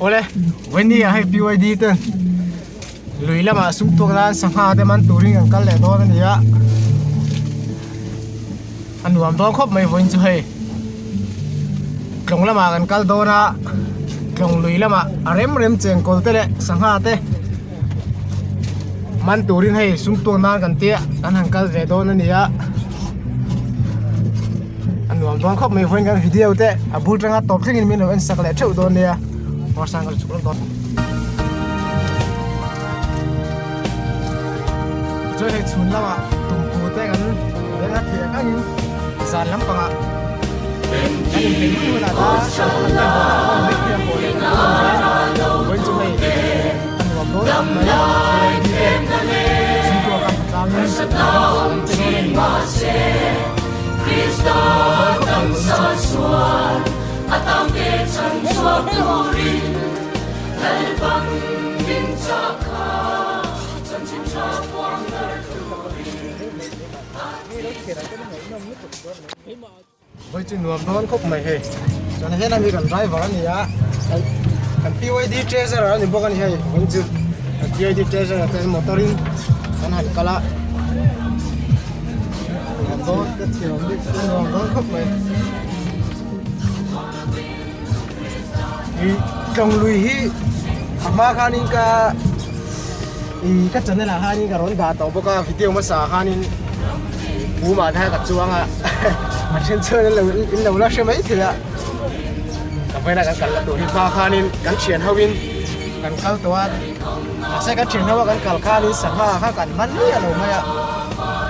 Awle, Wendy ah hei PYD ten lui lamah sum tuak nan sangha te man turin an kal leh dawn a ni a, a nuam dawn khawp mai vawiin chu hei tlawng lamah kan kal dawn a, tlawng lui lamah a rem rem chengkawl te leh sangha te man turin hei sum tuak nan kan tia kan han kal ve dawn a ni a, a nuam dawn khawp mai vawiin kan video te a bul tanga tawp thlengin min lo en sak leh theuh dawn nia. Chuan hei chhun lamah tumpu te kan veng a thih ang angin zan lampangah kan inpeih hun hunah ta kan hman huanah pawh mai thei a haw leh kan awm a vawiin chu hei a nuam dawn khawp mai a te chhungkua ka hmu tlangin an che dawn a ni a nuam dawn khawp mai vawiin chu. Vawi chu nuam dawn khawp mai hei chuan helai hi kan driver a ni a kan PYD treasurer a ni bawk a ni hei vawiin chu kan PYD treasurer te motor in kan han kal a nuam dawn ka thiam nuam dawn khawp mai. Tlawng lui hi a hma khanin ka ih ka channel ah khanin ka rawn dah tawh bawk a video hmasa ah khanin pum ah te khan ka chuang a a then chuan in lo in lo la hre mai thei a ka vawiin a kan kal la tur hi hma khanin kan thian ho in kan kal tawh a mahse kan thian ho a kan kal khanin sangha kha kan man miah lo mai a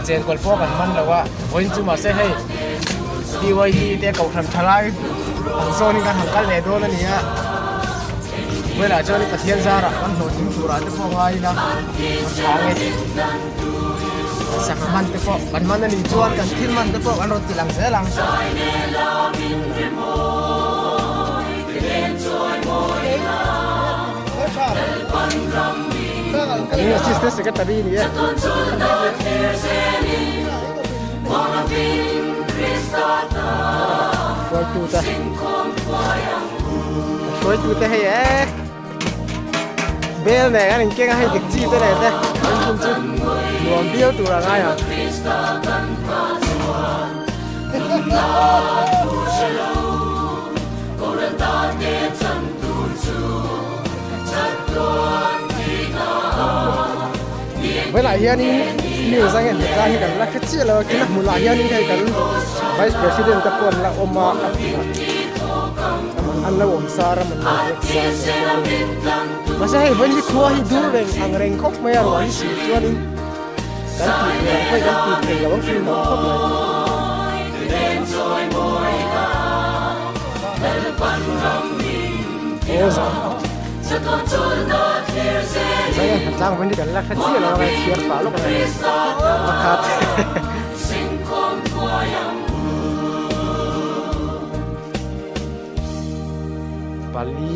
chenkawl pawh kan man lo a vawiin chu mahse hei. BYD te kohhran tha lai ang zawnin kan han kal leh dawn a ni a velah chuan Pathian zarah kan hlawhtling turah te pawh ngai ila a chhang e sangha man te pawh kan man a nih chuan kan thil man te pawh kan rawn ti lang zel ang. Assistant Secretary ni e. Hruaitu te hei e bel nen an inkeng a hei dik chi te leh te an hun chu nuam viau tur a ngai ang. Velah hianin news ang en tlai hi kan la hre chiah lo a tin a hmunah hianin hei kan vice president te pawh an la awm a a hmunah an lo awm sar a man lo ziak sar mahse hei vawiin hi khua hi dur reng ang reng khawp mai a ruah hi si chuanin kan tih tur ang pawhin kan tih thei lo ang thin lo khawp mai. Aw zan. Zai a tlang vawin hi kan la hre chiah lo a kan chhiar pah lawk a ni pakhat pali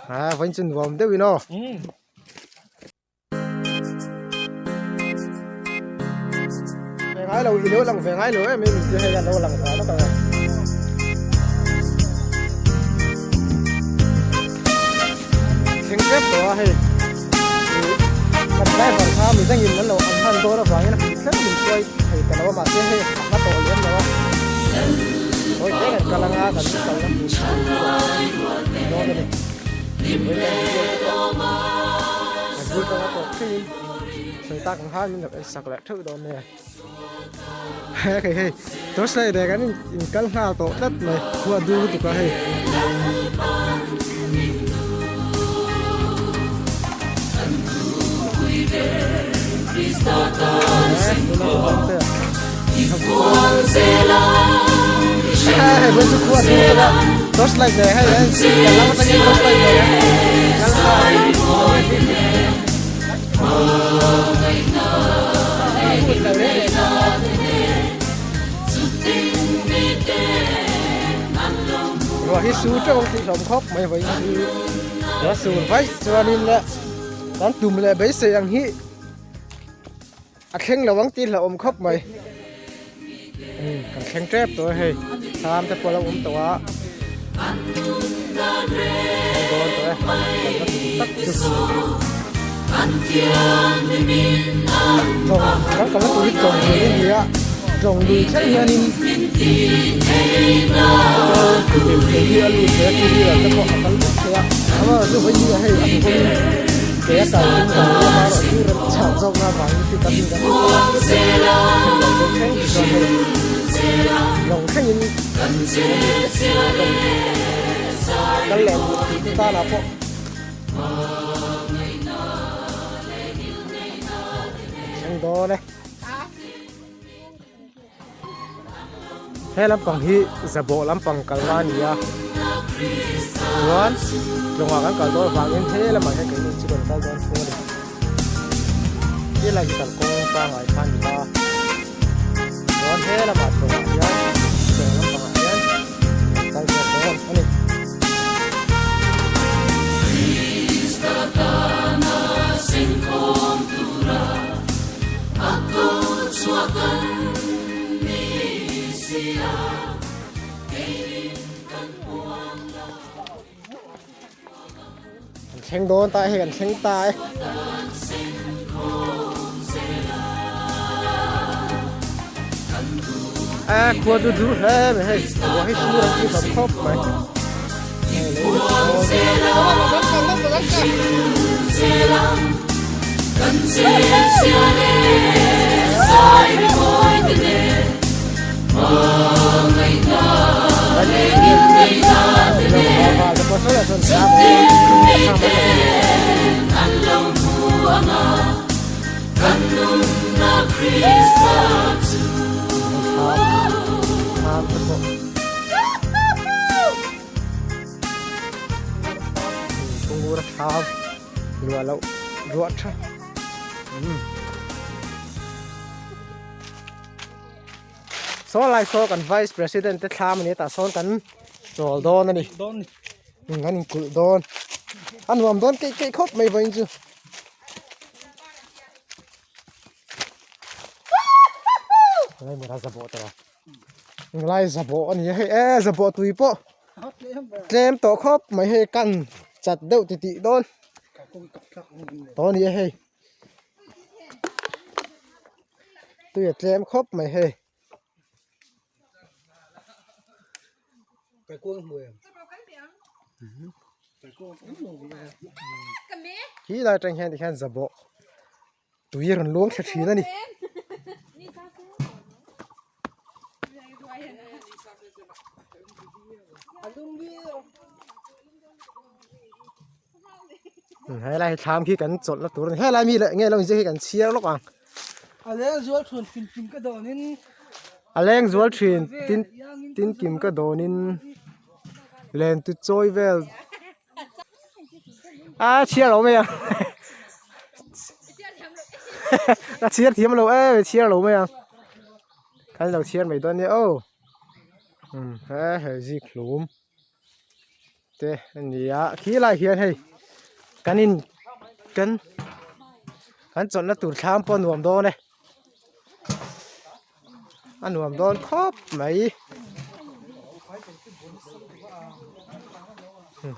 a vawiin chu nuam deuhin aw. Ve ngai lo i lo lang ve ngai lo em em te hei a lo lang ve lawk ang a. Thleng tep tawh a hei kan driver kha mi dangin an lo an hman dawn avangin a hmu thleng min hruai thei ta lo a mahse hei a hma tawh lem lo a hawi te kan kal anga kan kal na hmun dawn a ni. Sawi tak ang khan min lo en sak leh theuh dawn nia hei hei torchlight leh kan in kal nghal tawh tlat mai khua dur lutuk a hei. Torchlight này hay là torchlight này Ruah hi su teuh ang tih hlawm khawp mai vawiin hi ruah sur vaih chuanin le kan tum leh beisei ang hi. A thleng lo ang tih hlauhawm khawp mai. Kan thleng tep tawh a hei. Thlam te pawh a lo awm tawh a. Thleng dawn tawh e. Kalna tur tak chu. Tlawng kan kalna tur hi tlawng lui a ni a. Tlawng lui thleng hianin motor lirthei hi a lut thei a, two wheeler te pawh a kal vek thei a. Amaherawhchu vawi hi hei a hmuhawmin ke a kal in kan nia amaherawhchu remchang zawkna avangin pick up in kan kal a, thleng lo deuh thleng te chuan hei lawng thlengin kal leh duh tih te tanah pawh thleng dawn e. He lampang hi zabawh lampang kalna a ni a chuan tlawngah kan kal dawn avangin he lamah hian keini chu kan kal dawn thung a ni helai hi kalkawng pangngai kha a ni a chuan he lamah tlawngah hian tlawng lampangah hian kan kal zawk dawn a ni. Kan thleng dawn ta e hei kan thleng ta e. A khua chu dur hle mai hei ruah hi sur an tih hlawm khawp mai. Hei lei Ruah loh ruah tha umm saw lai saw kan vice president te thlam a ni a tah sawn kan chawl dawn a ni umm an inkulh dawn a nuam dawn keih keih khawp mai vawiin chu. Englai zabawh a ni a hei e zabawh tui pawh tlem tawh khawp mai hei kan chat deuh ti tih dawn tawh a ni a hei tui a tlem khawp mai hei. Khi lai atang hian tikhian zabawh tui a rawn luang thla thin a ni. Helai hi thlam khi kan chawlhna tur a ni helai mi leh nge lo inziak hi kan chhiar lawk ang. A leng zual thin tin kim ka dawnin. A leng zual thin tin tin kim ka dawnin len tu chawi vel. A chhiar lo mai ang ka chhiar thiam lo em chhiar lo mai ang kan lo chhiar mai dawn nia aw umm he he zik hlum te a ni a khi lai hian hei kan in kan kan chawlhna tur thlam pawh a nuam dawn e a nuam dawn khawp mai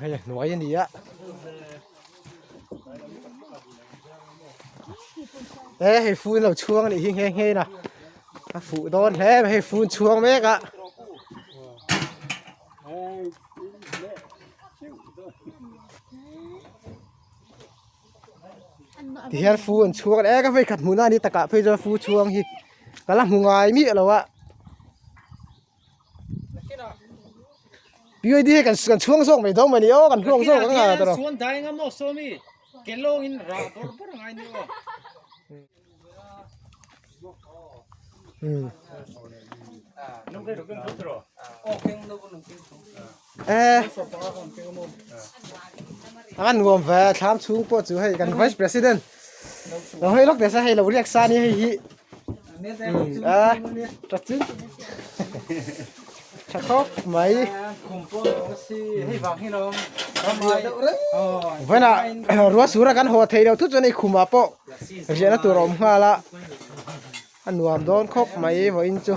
hei a hnuai a ni a e hei fun lo chhuang a nih hi nghe nghe in a a fuh dawn hle mai hei fun chhuang mek a. Tihian fu an chhuang e ka vei khat hmuhna a ni takah phei chuan fu chhuang hi ka la hmu ngai miah lo a PYD hi kan kan chhuang zawk mai dawn mai ni aw kan hlawk zawk ang a tawrh Chuan dai ngam aw sawmi kelawngin rah bawrh bawrh angai ni aw. A nuam ve thlam chhung pawh chu hei kan vice president lo hei lawk teh se hei lo riak sa ni hei hi a tha chu tha khawp mai vawiinah ruah sura kan haw theih loh thut chuan hei khumah pawh riahna tur a awm nghal a. A nuam dawn khawp mai vawiin chu.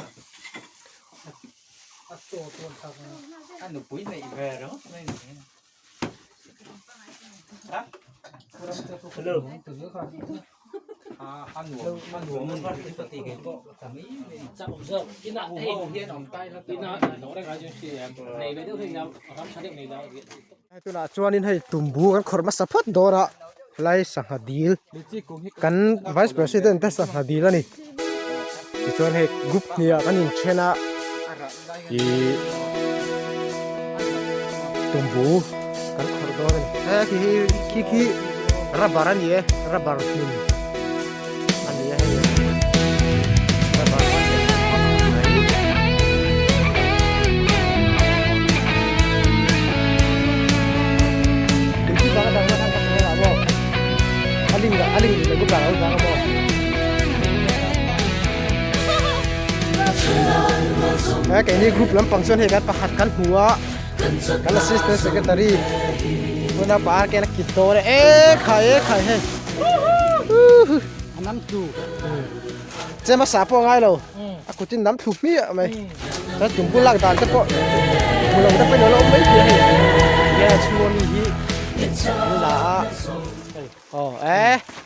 Tunah chuanin hei tumbu kan khawrh hmasa phawt dawn a helai sangha dil kan vice president te sangha dil a ni tichuan hei group hnih ah kan inthen a ih tumbu kan khawrh dawn a ni he khi hi khi khi rubber a ni e rubber hmun a ni a hei rubber mai. He keini group lampang chuan hei kan pakhat kan hmu a kan assistant secretary tuna pa ken a kit dawn e e khai e khai hei che hmasa pawh a ngai lo a kutin nam thlu hmiah mai chuan tum bul lak dan te pawh hmu lo te pawhin a lo awm mai thei a hei nge a chhunga mi hi an la a aw e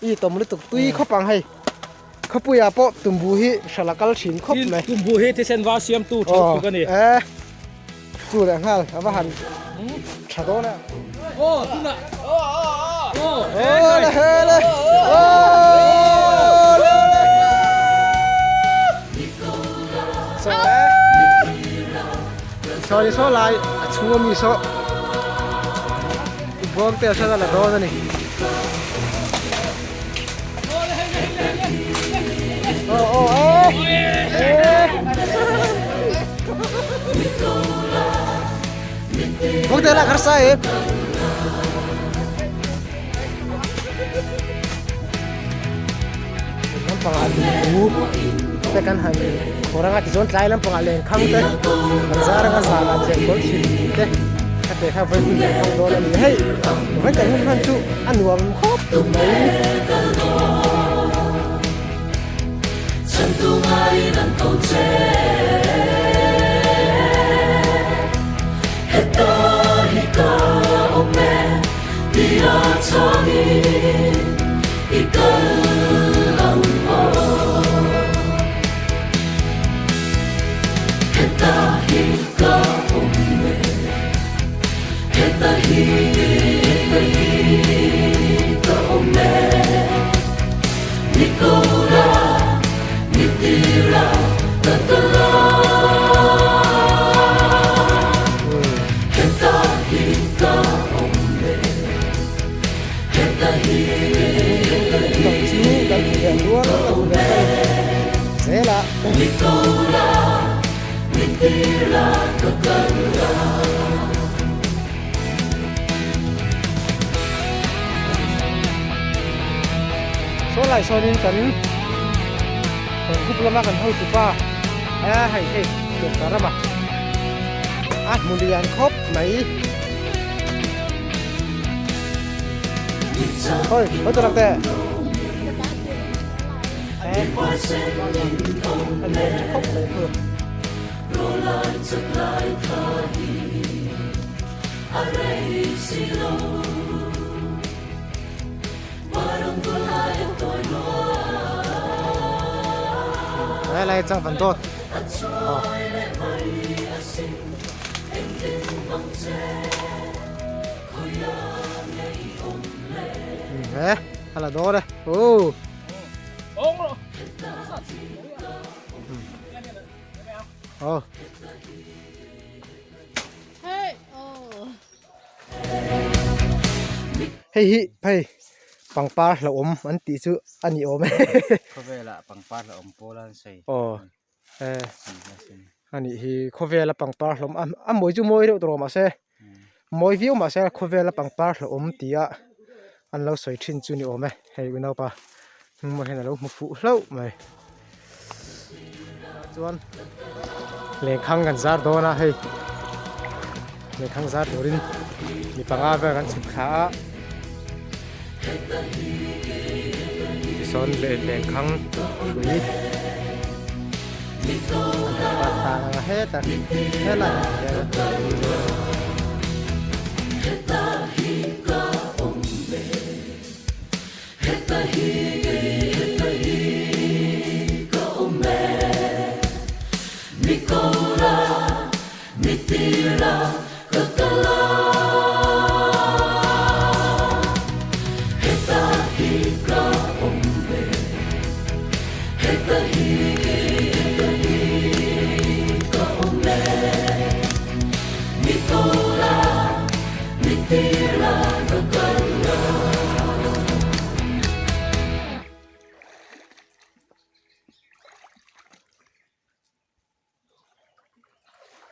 i tawm lutuk tui khawp ang hei khawpuiah pawh tumbu hi hralh a kal thin khawp mai tumbu hi thisen var siamtu tho tluk a ni e chu leh nghal a va han tha dawn e aw tunah aw hele hele aw le so e saw ni saw lai a chhung ami saw bawng te a hran a la dawn a ni aw aw e bawng te lak harsa e lampangah lungbu te kan han khawr anga tichuan tlai lampangah lenkhang te kan zar anga zanah chengkawl chhim te kha te kha vawi hun kan hmang dawn a ni hei vawi kan hun hman chu a nuam khawp mai. Saw lai sawnin kan kan group lama kan hotu pa a hei hei pian rama a hmu lian khawp mai. Thôi, thôi tôi làm tè. Anh em chắc khóc lấy vừa. Đây là trang phần tốt. He a la dawn e oh oh hei hi phei pangpar hlauhawm an tih chu a ni awm e khawvelah pangpar hlauhawm pawl a an sawi aw e anih hi khawvela pangpar hlawm a a mawi chu mawi deuh tawh mahse mawi viau mahse khawvela pangpar hlawm tia an lo sawi thin chu ni awm e hei unaupa hnungah hian a lo hmu fuh hlauh mai chuan lenkhang kan zar dawn a hei lenkhang zar turin mi panga vel kan chhuk thla a tisawn lenkhang hrui. An han tang anga heta helai ah hian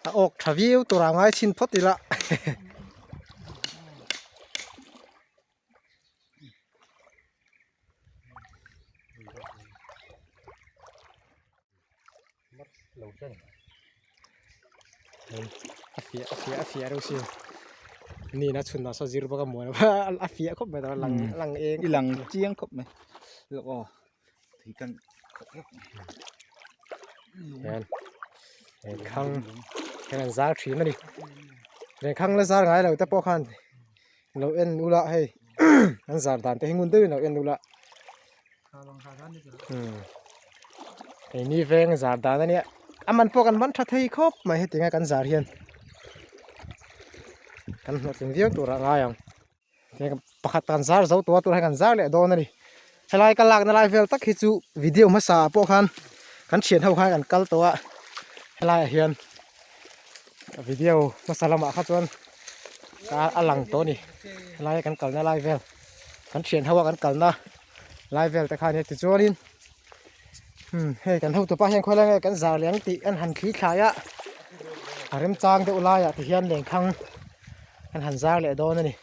A awk tha viau tur a ngai chhin phawt ila. A fiah a fiah a fiah reuh si nina chhun ah saw zir bawk a mawi lo a fiah khawp mai lang lang eng i lang chiang khawp mai lawk aw tui kan khawp lawk hian lenkhang hian an zar thin a ni lenkhang la zar ngai lo te pawh khan lo en ula hei an zar dan te hi ngun deuhin lo en ula Keini veng zar dan a nia a man pawh kan man tha thei khawp mai heti anga kan zar hian kan hlawhtling viau tur a ngai ang pakhat kan zar zo tawh a tunah hian kan zar leh dawn a ni helai ka lakna lai vel tak hi chu video hmasa ah pawh khan kan thian ho khan kan kal tawh a helai ah hian video hmasa lamah kha chuan a lang tawh a ni helai kan kalna lai vel kan thian ho a kan kalna lai vel te kha ania tichuanin umm hei kan hotupa hian khawilai nge kan zar leh ang tih an han thli thlai a a remchang deuh laiah ti hian lenkhang an han zar leh dawn a ni.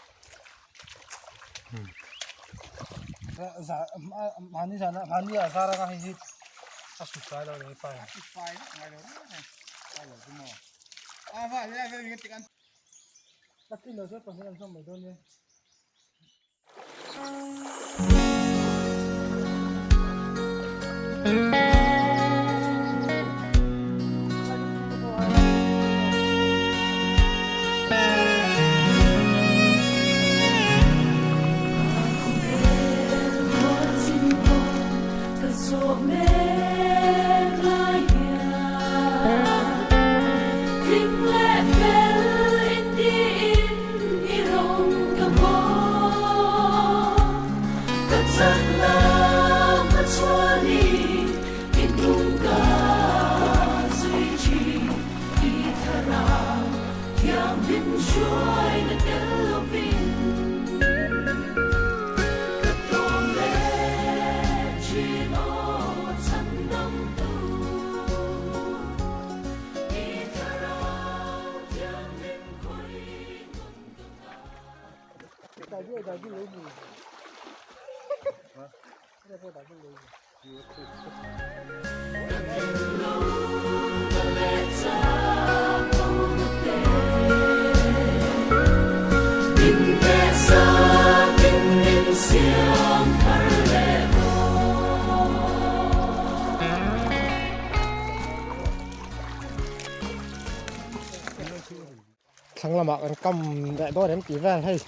Thlang lamah kan kam leh dawn em tih vel hei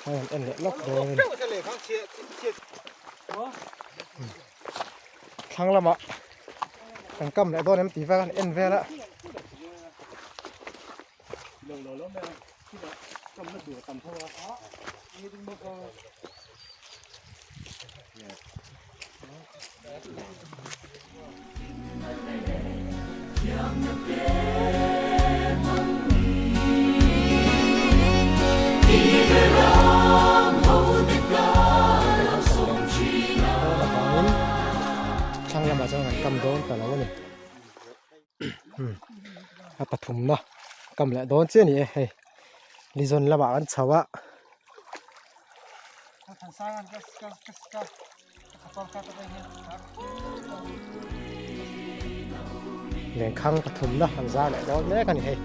hei han en leh lawk dawn a ni thlang lamah kan kam leh dawn em tih vel han en vel a. Thlang lamah chuan kan kam dawn ta lo a ni a pathumna kam leh dawn chiah a ni e hei lizawn lamah kan chho a. Lenkhang pathumna an zar leh dawn mek a ni hei.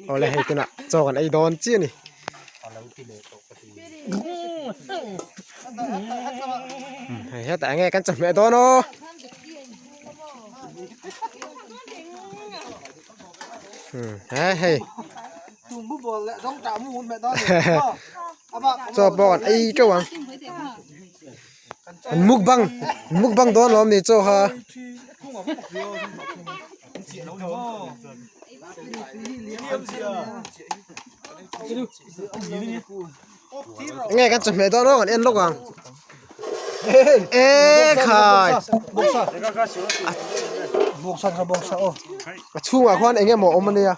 Awle hei tunah chaw kan ei dawn chiah a ni. Hei hetah enge kan chawhmeh dawn aw. He hei. Chaw pawh kan ei teuh ang. An mukbang mukbang dawn lawm ni chaw kha. Nge kan chawhmeh dawn aw kan en lawk ang. E khai. A chhungah khuan eng emaw a awm ania.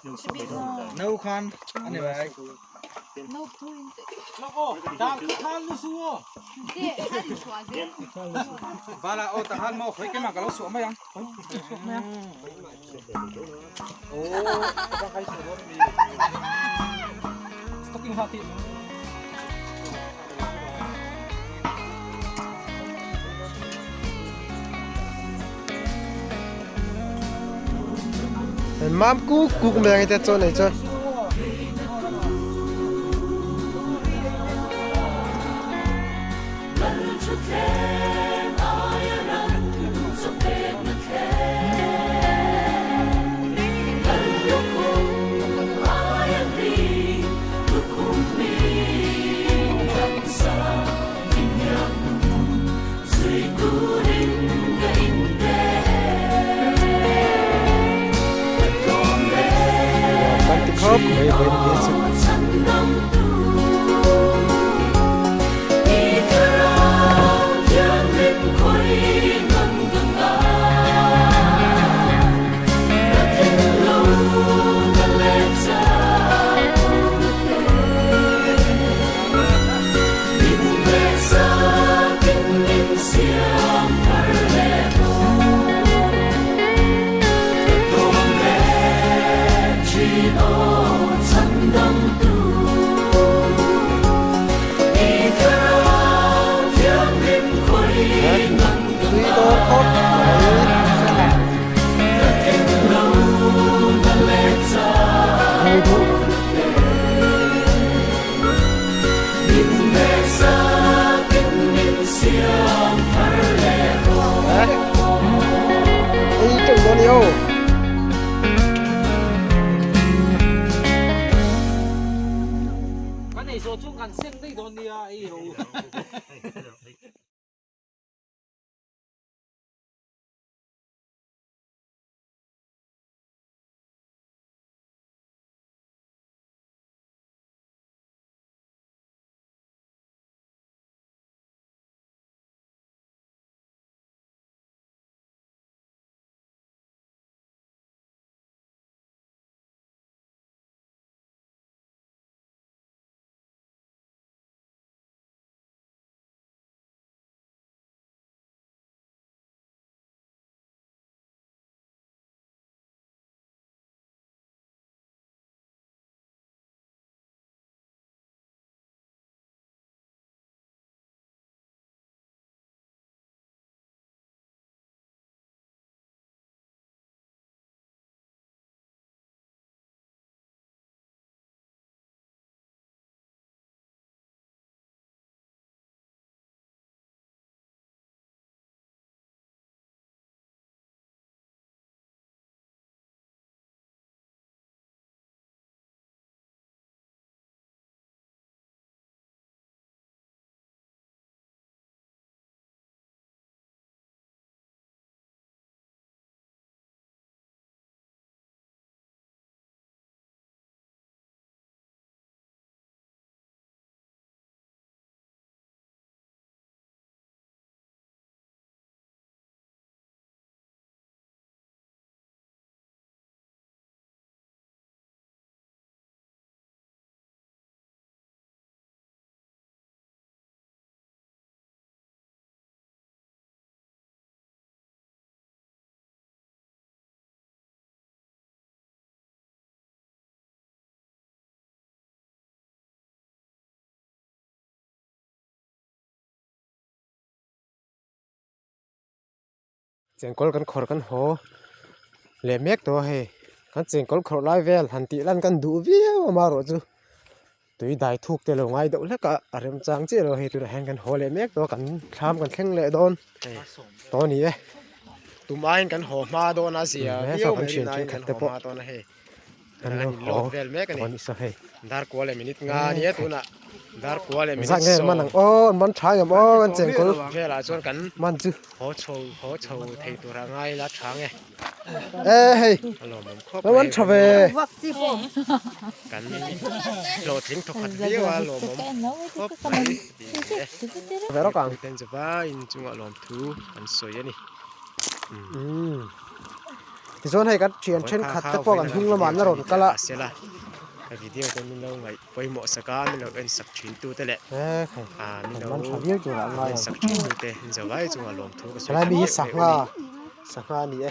Mam kuk kuk mai ang ite chuan ei chuan. Kan ti khawp mai vawiin ni chu. Tui dawn khawp mai. Ei teuh dawn ni aw. Kan ei zawh chu kan seng daih dawn nia ei ho. Chengkawl kan khawrh kan haw leh mek tawh a hei kan chengkawl khawrh lai vel han tih lan kan duh viau a amaherawhchu tui dai thuk te lo ngai deuh hlek a a remchang chiah lo a hei tunah hian kan haw leh mek tawh a kan thlam kan thleng leh dawn tawh a ni e tum aiin kan haw hma dawn a zia viau mai rin aiin kan haw hma dawn a hei. Kan lo haw vel mek a ni dar kua leh minute nga a nia tunah dar kua leh minute sawm man ang aw man tha ngem aw kan chengkawl velah chuan kan man chu haw chho haw chho thei tura ngai la tha nge e hei a lawmawm khawp man tha ve kan hlawhtling thawkhat viau a lawmawm khawp mai ve rawk ang ten zavaiin chungah lawmthu an sawi a ni. Tichuan hei kan thian thenkhat te pawh kan hnung lamah an la rawn kal a. Ka video te min lo ngaih pawimawh sak a, min lo en sak thin tu te leh min lo en sak thin tu te zawai chungah lawmthu ka sawi Helai mi hi sangha sangha a ni e.